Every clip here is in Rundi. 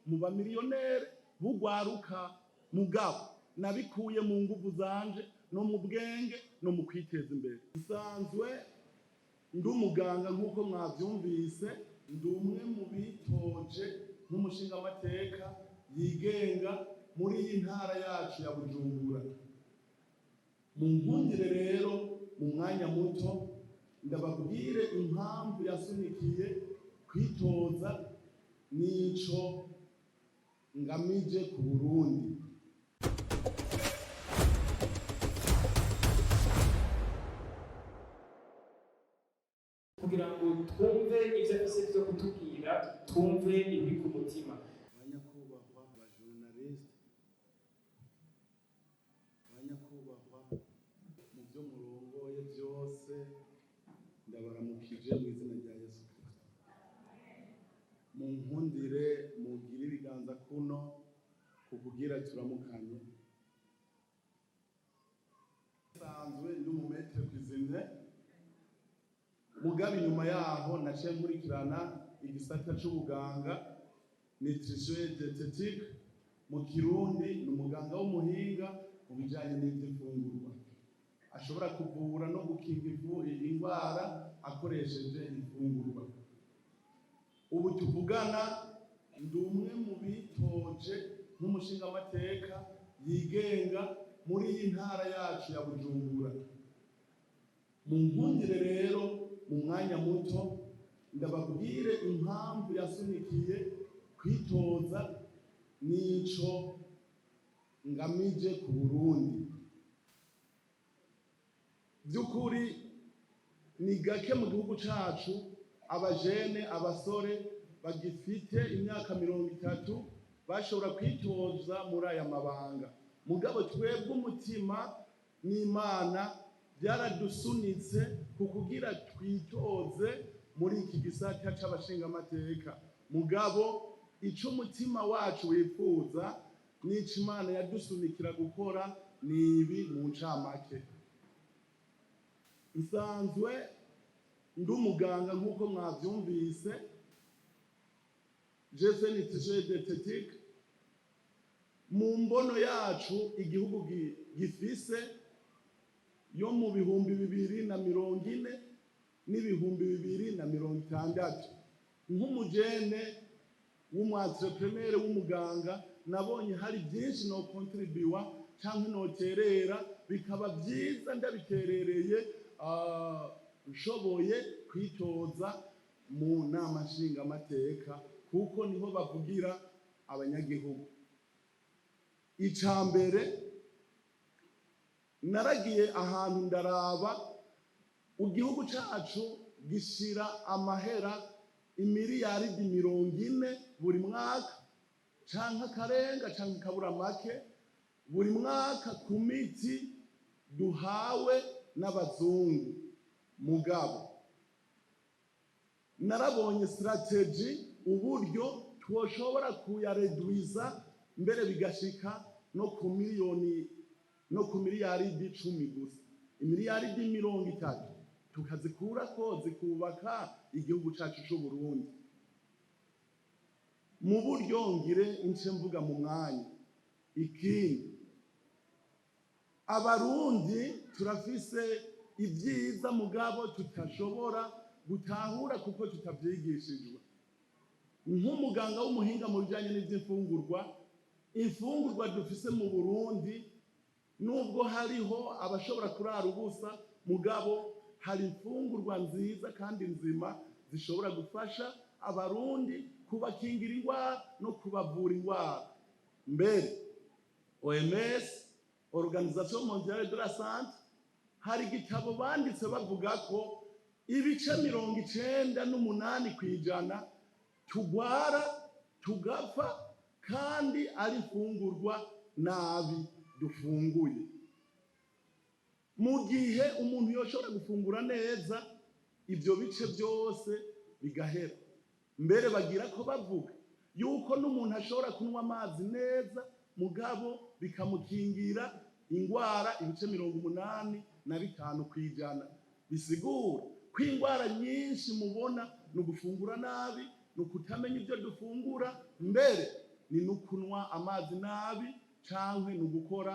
mu bamiliyoneri bugwaruka, mugabo nabikuye mu nguvu zanje no mu bwenge no mu kwiteza imbere. Nsanzwe ndi umuganga nk'uko mwavyumvise, ndi umwe mu bitoje nk'umushingamateka yigenga muri iyi ntara yacu ya Bujumbura. Mu nkundire rero, mu mwanya muto ndababwire impamvu yasunikiye kwitoza n'ico ngamije ku Burundi. Kugira ngo twumve ivyo afise vyo kutubwira, twumve ibiri ku mutima. Banyakubahwa ba journaliste, banyakubahwa mu byo murongoye byose, ndabaramukije mu izina rya Yesu Kristo. Mu nkundire mugire ibiganza kuno kukugira turamukanye. Nsanzwe ndi umu maître cuisinier, mugabo inyuma yaho naciye nkurikirana igisata c'ubuganga, nutrition et diététique mu Kirundi. Ni umuganga w'umuhinga mu bijanye n'ivy'imfungurwa, ashobora kuvura no gukinga indwara akoresheje imfungurwa. Ubu tuvugana ndi umwe mu bitoje nk'umushingamateka yigenga muri iyi ntara yacu ya Bujumbura. Mu nkundire rero, mu mwanya muto ndababwire impamvu yasunikiye kwitoza n'ico ngamije ku Burundi. By'ukuri ni gake mu gihugu cacu abajene, abasore bagifite imyaka 30 bashobora kwitoza muri aya mabanga, mugabo twebwe umutima n'Imana byaradusunitse ku kugira twitoze muri iki gisata c'abashingamateka. Mugabo ico umutima wacu wifuza n'ico Imana yadusunikira gukora ni ibi mu ncamake. Nsanzwe ndi umuganga nk'uko mwavyumvise, je fais nutrition et diététique. Mu mbono yacu igihugu gifise yo mu 2040 n'2060, nk'umujene w'umu entrepreneur w'umuganga, nabonye hari byinshi no contribuer cyangwa noterera bikaba byiza ndabiterereye, nshoboye kwitoza mu nama nshingamateka, kuko niho bavugira abanyagihugu. Ica mbere, naragiye ahantu ndaraba igihugu cacu gishira amahera imiliyaridi 40 buri mwaka canke akarenga canke akabura make buri mwaka ku miti duhawe n'abazungu. Mugabo narabonye stratégie, uburyo twoshobora kuyaredwiza mbere bigashika no ku miliyoni no ku miliyaridi 10 gusa, imiliyaridi 30 tukazikurako zikubaka igihugu cacu c'Uburundi. Mu buryo ngire ince mvuga mu mwanya. Ikindi, Abarundi turafise ibyiza, mugabo tutashobora gutahura kuko tutavyigishijwe. Nk'umuganga w'umuhinga mu bijanye n'ivy'imfungurwa, imfungurwa dufise mu Burundi, nubwo hariho abashobora kurara ubusa, mugabo hari imfungurwa nziza kandi nzima zishobora gufasha Abarundi kubakingira indwara no kubavura indwara. Mbere OMS, Organisation Mondiale de la Santé, hari igitabo banditse bavuga ko ibice 98% tugwara tugapfa kandi ari imfungurwa nabi dufunguye, mu gihe umuntu yoshobora gufungura neza ibyo bice byose bigahera. Mbere bagira ko bavuga yuko n'umuntu ashobora kunywa amazi neza, mugabo bikamukingira ingwara ibice 85%. Bisigura ko ingwara nyinshi mubona ni ugufungura nabi, ni ukutamenya ibyo dufungura. Mbere Ni no kunywa amazi nabi canke ni ugukora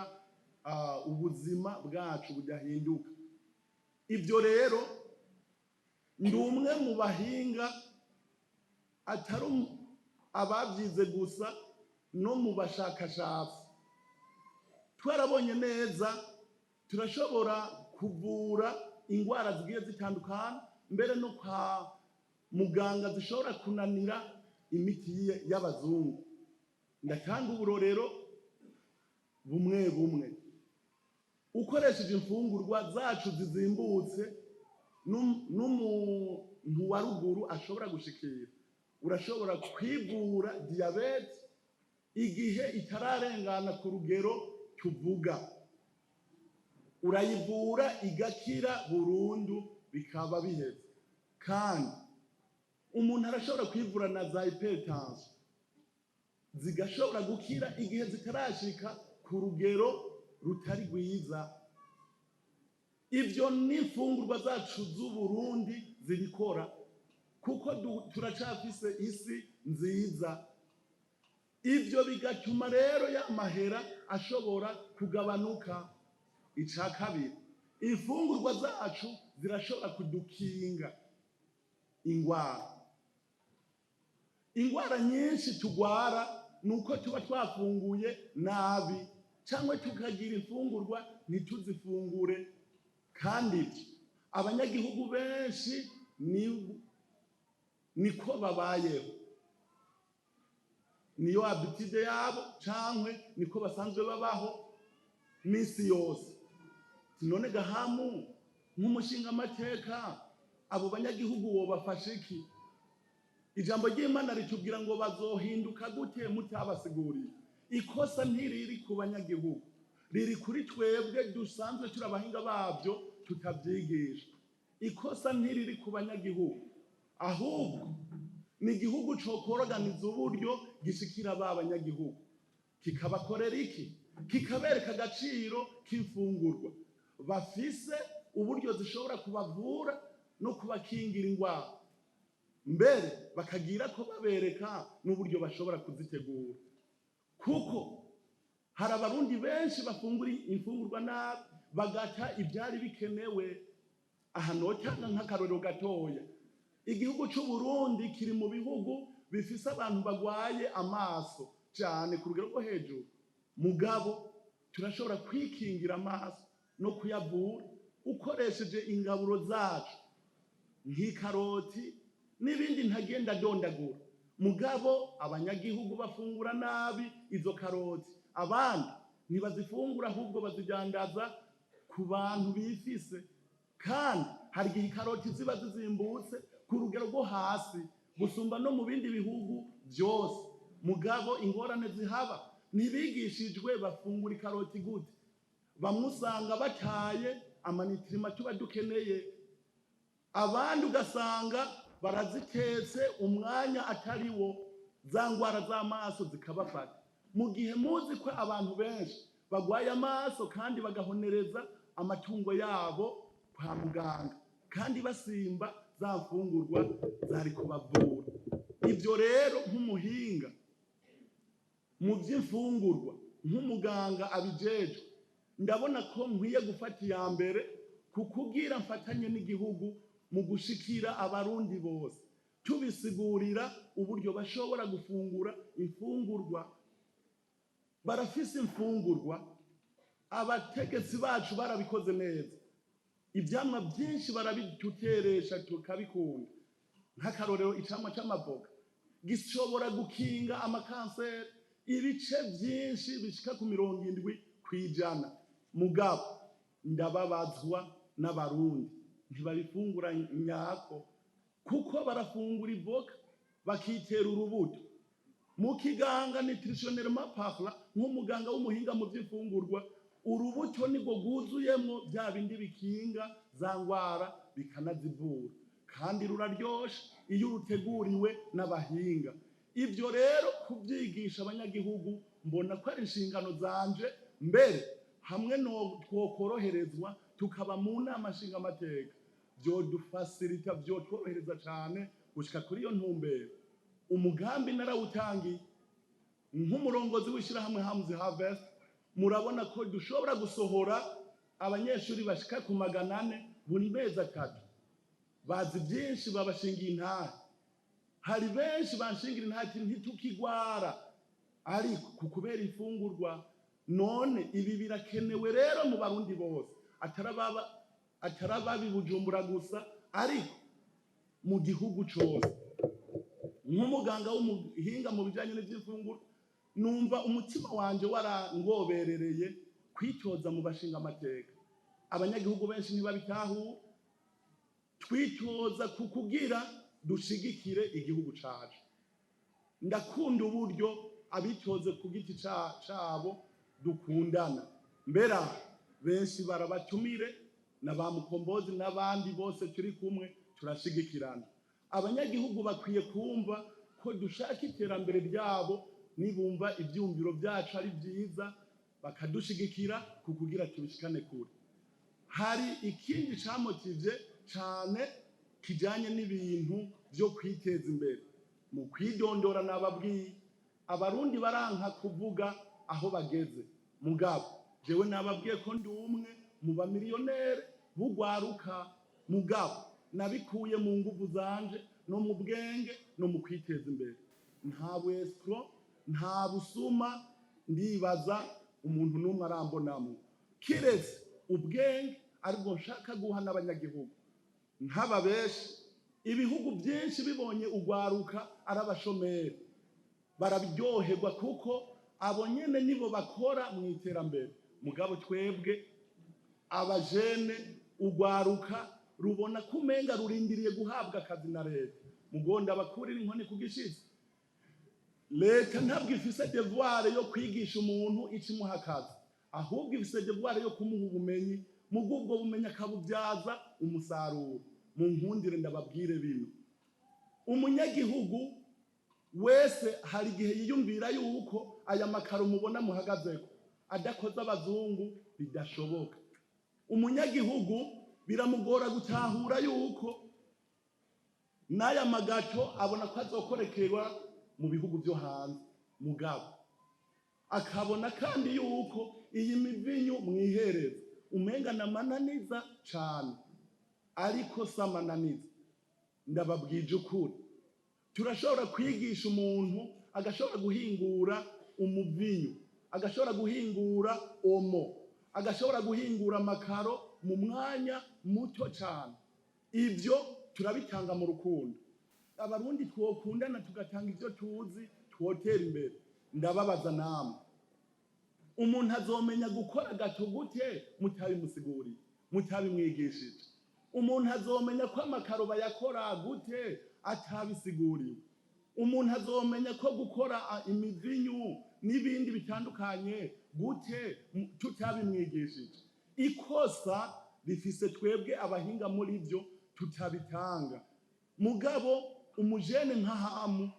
ubuzima bwacu budahinduka. Ibyo rero, ndi umwe mu bahinga, atari ababyize gusa, no mu bashakashatsi. Twarabonye neza turashobora kuvura indwara zigiye zitandukana, mbere no kwa muganga zishobora kunanira imiti y'abazungu. Ndatanga uburorero bumwe bumwe. Ukoresheje imfungurwa zacu zizimbutse n'umuntu wa ruguru ashobora gushikira, urashobora kwivura diyabete igihe itararengana ku rugero tuvuga. Urayivura igakira burundu, bikaba biheze. Kandi umuntu arashobora kwivura na za hypertension, zigashobora gukira igihe zitarashika ku rugero rutari rwiza. Ibyo ni imfungurwa zacu z'Uburundi zibikora, kuko turacafise isi nziza. Ibyo bigatuma rero ya mahera ashobora kugabanuka. Ica kabiri, imfungurwa zacu zirashobora kudukinga ingwara. Ingwara nyinshi tugwara ni uko tuba twafunguye nabi, cyangwa tukagira imfungurwa ntituzifungure. Kandi ibyo abanyagihugu benshi niko babayeho, niyo habitude yabo, cyangwa niko basanzwe babaho minsi yose. None gahamu, nk'umushingamateka, abo banyagihugu wobafasha iki? Ijambo ry'Imana ritubwira ngo bazohinduka gute mutabasiguriye? Ikosa ntiriri ku banyagihugu, riri kuri twebwe dusanzwe turi abahinga babyo tutabyigisha. Ikosa ntiriri ku banyagihugu, ahubwo ni igihugu cokoroganiza uburyo gishikira ba banyagihugu, kikabakorera iki? Kikabereka agaciro k'imfungurwa bafise, uburyo zishobora kubavura no kubakingira indwara, mbere bakagira ko babereka n'uburyo bashobora kuzitegura, kuko hari Abarundi benshi bafungura imfungurwa nabi, bagata ibyari bikenewe. Aha notanga nk'akarorero gatoya: igihugu c'u Burundi kiri mu bihugu bifise abantu bagwaye amaso cyane ku rugero rwo hejuru. Mugabo turashobora kwikingira amaso no kuyavura ukoresheje ingaburo zacu, nk'ikaroti n'ibindi ntagenda dondagura. Mugabo abanyagihugu bafungura nabi izo karoti, abandi ntibazifungura, ahubwo bazidandaza ku bantu bifise. Kandi hari igihe ikaroti ziba zizimbutse ku rugero rwo hasi gusumba no mu bindi bihugu byose. Mugabo ingorane zihaba, ntibigishijwe bafungura ikaroti gute. Bamwe usanga bataye ama nutriments tuba dukeneye, abandi ugasanga barazitetse umwanya atari wo, za ngwara z'amaso zikabafata. Mu gihe muzi ko abantu benshi bagwaye amaso kandi bagahonereza amatungo yabo kwa muganga, kandi basimba za mfungurwa zari kubavura. Ibyo rero, nk'umuhinga mu by'imfungurwa, nk'umuganga abijejwe, ndabona ko nkwiye gufata iya mbere kukubwira mfatanye n'igihugu mu gushikira Abarundi bose, tubisigurira uburyo bashobora gufungura imfungurwa. Barafise imfungurwa, abategetsi bacu barabikoze neza. Ivyamwa byinshi barabituteresha tukabikunda. Nk'akarorero, icamwa c'amavoka gishobora gukinga amakanseri ibice byinshi bishika ku 70%. Mugabo ndababazwa n'Abarundi ntibabifungura nyako, kuko barafungura ivoka bakitera urubuto. Mu kiganga, nutritionnellement parlant, nk'umuganga w'umuhinga mu by'imfungurwa, urubuto nibwo rwuzuyemwo bya bindi bikinga za ngwara, bikanazivura, kandi ruraryoshe iyo ruteguriwe n'abahinga. Ibyo rero kubyigisha abanyagihugu mbona ko ari inshingano zanje. Mbere hamwe no twokoroherezwa tukaba mu nama nshingamateka, vyodufasirita, vyotworohereza cane gushika kuri iyo ntumbero. Umugambi narawutangiye. Nk'umurongozi w'ishyirahamwe Hamzi Harvest, murabona ko dushobora gusohora abanyeshuri bashika ku 400 buri mezi 3. Bazi byinshi, babashingiye intahe. Hari benshi banshingira intahe ati ntitukigwara, ariko ku kubera imfungurwa. None ibi birakenewe rero mu Barundi bose, atari Bujumbura gusa, ariko mu gihugu cose. Nk'umuganga w'umuhinga mu bijanye n'ivy'imfungurwa, numva umutima wanje warangoberereye kwitoza mu bashinga amateka. Abanyagihugu benshi ntibabitahura. Twitoza ku kugira dushigikire igihugu cacu. Ndakunda uburyo abitoze ku giti cabo dukundana. Mbera benshi barabatumire na ba Mukombozi n'abandi bose turi kumwe, turashigikirana. Abanyagihugu bakwiye kumva ko dushaka iterambere ryabo. Nibumva ivyumviro byacu ari byiza, bakadushigikira ku kugira tubishikane kure. Hari ikindi camotivye cane kijanye n'ibintu vyo kwiteza imbere. Mu kwidondora nababwiye, Abarundi baranka kuvuga aho bageze. Mugabo jewe nababwiye ko ndi umwe mu bamiliyonere bugwaruka, mugabo nabikuye mu nguvu zanje no mu bwenge no mu kwiteza imbere. Nta bwescroc, nta busuma. Ndibaza umuntu n'umwe arambonamwo, kiretse ubwenge aribwo nshaka guha n'abanyagihugu. Nk'aba benshi, ibihugu byinshi bibonye ugwaruka ari abashomeri barabiryoherwa, kuko abo nyene nibo bakora mu iterambere. Mugabo twebwe abajene, ugwaruka rubona ko umenga rurindiriye guhabwa akazi na leta. Mugonda bakurira inkoni ku gishitsi. Leta ntabwo ifise devoir yo kwigisha umuntu ikimuha akazi, ahubwo ifise devoir yo kumuha ubumenyi, mubwo ubwo bumenyi akabubyaza umusaruro. Mu nkundire ndababwire bino: umunyagihugu wese hari igihe yiyumvira yuko aya makaro mubona muhagazeko adakoze abazungu bidashoboka. Umunyagihugu biramugora gutahura yuko n'aya magato abona ko azokorekerwa mu bihugu byo hanze. Mugabo akabona kandi yuko iyi mivinyu mwihereza umenga namananiza cane, ariko si amananiza. Ndababwije ukuri, turashobora kwigisha umuntu agashobora guhingura umuvinyu, agashobora guhingura omo, agashobora guhingura amakaro mu mwanya muto cyane. Ibyo turabitanga mu rukundo. Abarundi twokundana, tugatanga ibyo tuzi, twotera imbere. Ndababaza namwe: umuntu azomenya gukora gâteau gute mutabimusiguriye, mutabimwigishije? Umuntu azomenya ko amakaro bayakora gute atabisiguriwe? Umuntu azomenya ko gukora imivinyu n'ibindi bitandukanye gute tutabimwigishije? Ikosa rifise twebwe abahinga muri byo tutabitanga. Mugabo umujene nka Hamu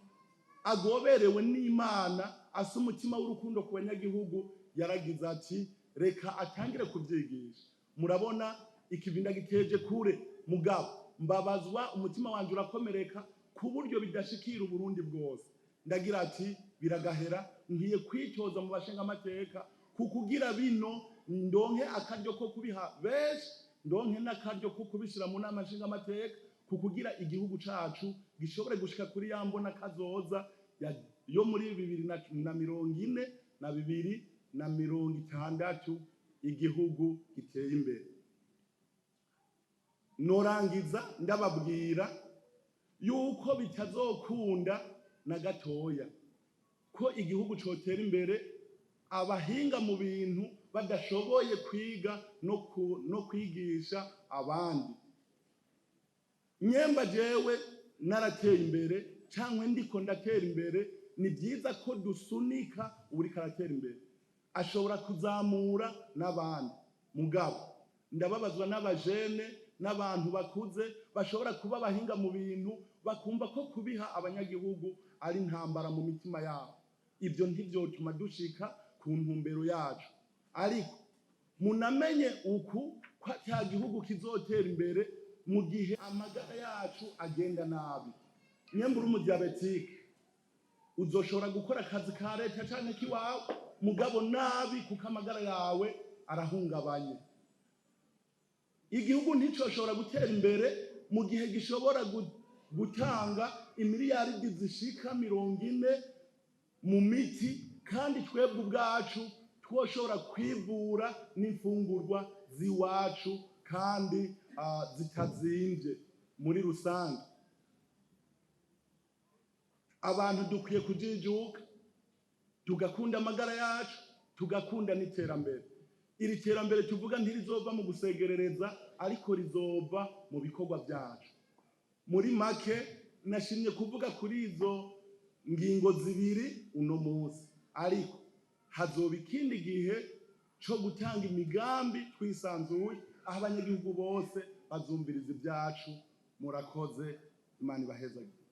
agoberewe n'Imana, asa umutima w'urukundo ku banyagihugu, yaragize ati reka atangire kubyigisha. Murabona ikivinda giteje kure. Mugabo mbabazwa, umutima wanje urakomereka ku buryo bidashikira Uburundi bwose. Ndagira ati biragahera, nkwiye kwitoza mu bashinga amateka kukugira bino ndonke akaryo ko kubiha benshi, ndonke n'akaryo ko kubishira mu nama nshingamateka, kukugira igihugu cacu gishobore gushika kuri ya mbona kazoza yo muri 2040 na 2060, igihugu giteye imbere. Norangiza ndababwira yuko bitazokunda na gatoya ko igihugu cotera imbere abahinga mu bintu badashoboye kwiga no kwigisha abandi. Nyemba jewe narateye imbere cyangwa ndiko ndatera imbere, ni byiza ko dusunika. Uriko aratera imbere ashobora kuzamura n'abandi. Mugabo ndababazwa n'abajene n'abantu bakuze bashobora kuba abahinga mu bintu, bakumva ko kubiha abanyagihugu ari intambara mu mitima yabo. Ibyo ntivyotuma dushika ku ntumbero yacu. Ariko munamenye uku ko ata gihugu kizotera imbere mu gihe amagara yacu agenda nabi. Nyembura umudiabétique. Uzoshobora gukora akazi ka leta canke k'iwawe, mugabo nabi, kuko amagara yawe arahungabanye. Igihugu nticoshobora gutera imbere mu gihe gishobora gutanga imiliyaridi zishika 40 mu miti, kandi twebwe ubwacu twoshobora kwivura n'imfungurwa z'iwacu kandi zitazimvye. Muri rusange, abantu dukwiye kujijuka, tugakunda amagara yacu, tugakunda n'iterambere. Iri terambere tuvuga ntirizova mu gusegerereza, ariko rizova mu bikorwa byacu. Muri make, nashimye kuvuga kuri izo ngingo zibiri uno munsi, ariko hazoba ikindi gihe co gutanga imigambi twisanzuye, aho abanyagihugu bose bazumviriza ibyacu. Murakoze, Imana ibahezagire.